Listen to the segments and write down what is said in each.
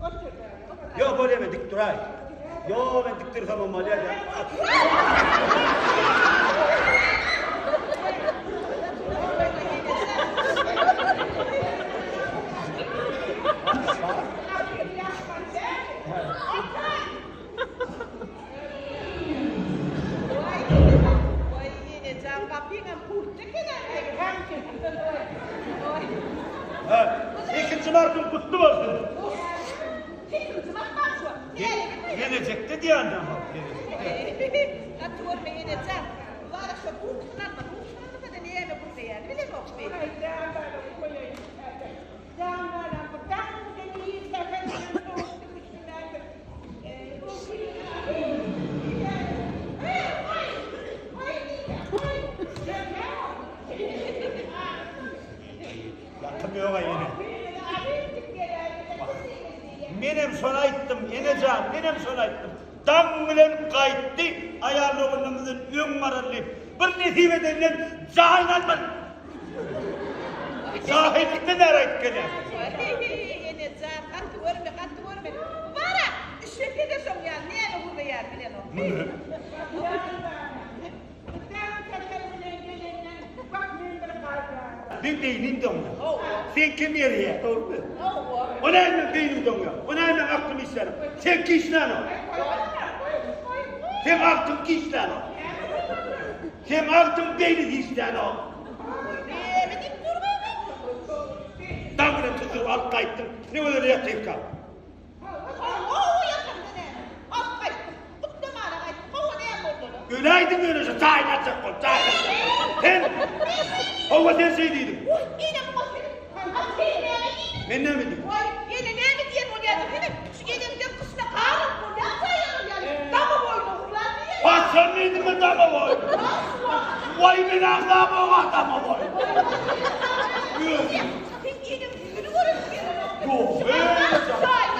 Bolýar. Ýok, bolýar men dik duraý. Ýok, men dik dursamam bolýar. Ikinji martyň gutly bolsun. Gelejekde diýýän-dä. Gaty görme enejan. Wara şo burkutyn alma. Burkutyn almasa-da näme gürleýäni bilemok men. Jan balam, bu daň bilen ir säher bilen sowukdyr üstünendir. Ýatym ýog-a ene. Menem şony aýtdym, ene jan, menem şony aýtdym. Daň bilen gaýtdy, aýal oglanymyzdan öň barar diýip, bir nesip edenden jaýyny almady. Jahylykdan bäri aýdyp gelýän. Ene jan, gaty görme, gaty görme. Bar-a, işlese-de şoň ýaly, näme gürleýär bilenok. Meň beýnim doňýar. Seňkem eriýär, dogrumy? O näme meň beýnim doňýar? O näme meň aklym işlänok? Seňki işlänok. Seň agtyňky işlänok. Seň agtyň beýnisi işlänok. Näme diýip dur beýle? Daň bilen tutduryp alyp gaýtdyň. Ne gözel ýatyrka. Hawa, ýatamda näme? Alyp gaýtdym. Gutlamana gaýtdym. Hawa, näme boldy-da? Öläýdiň ýöne şu jaýyny aljak bolup, jaýyny aljak bolup. Sen, hawa sen şeý diýdiň. Goý, ene muňa seret. A sen näme diýdiň? Men näme diýdim? Goý, ene näme diýen bolýardy senem? Şu enemden gyşda garyp bolýar jaýalar ýaly, dama boýuna urlan diýen. Haçan diýdim men dama boý? Waý men agzamok-a dama boý. Sen eneň ýüzüni göresiň gelenokdy. Ýok,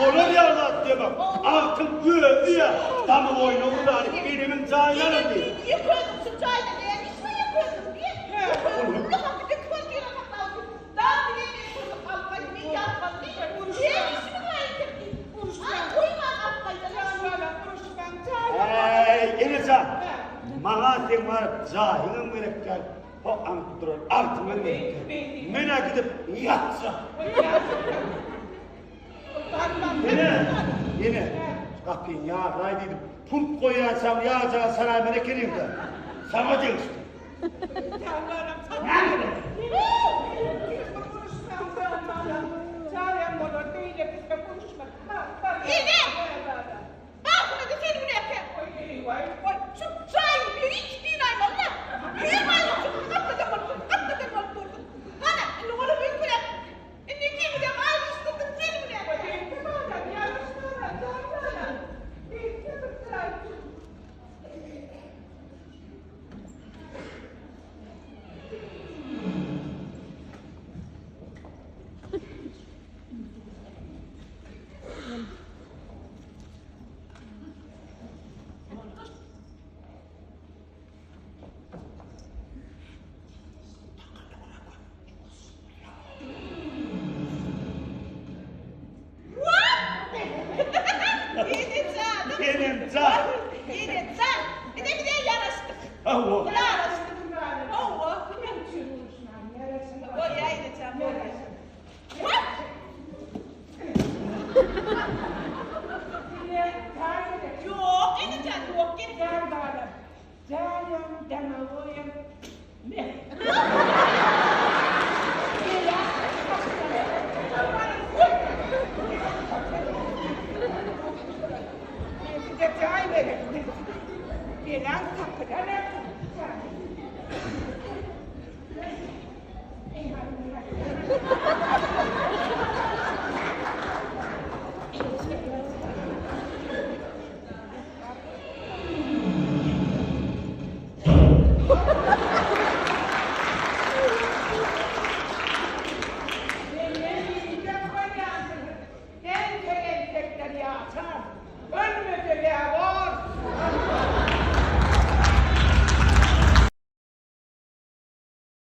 olar ýaly zat diýemok. Agtyň özi ýa dama boýuna urlany enemiň jaýyny alan diýdi. Ýeke özüň şu jaýda näme iş bar ýeke özüň diýen. Ýeke özüň uly haky bir kwartira saklap otyr. Dag bilen men kömek alyp gaýt, men ýatmaly diýip, näme işimiz bar entek diýip. Aý, goýman alyp gaýdan. Äý, ene jan, maňa seň baryp jaýyňam gerek däl. Ho aňyp duran agtyňa meňzeýär. Men-ä gidip ýatjak. Ene, ene, gapyny ýaglaý diýdim. Pult goýýançaň ýagjagy sanaýmaly ekeniň-dä. Saňa degişli. Näme?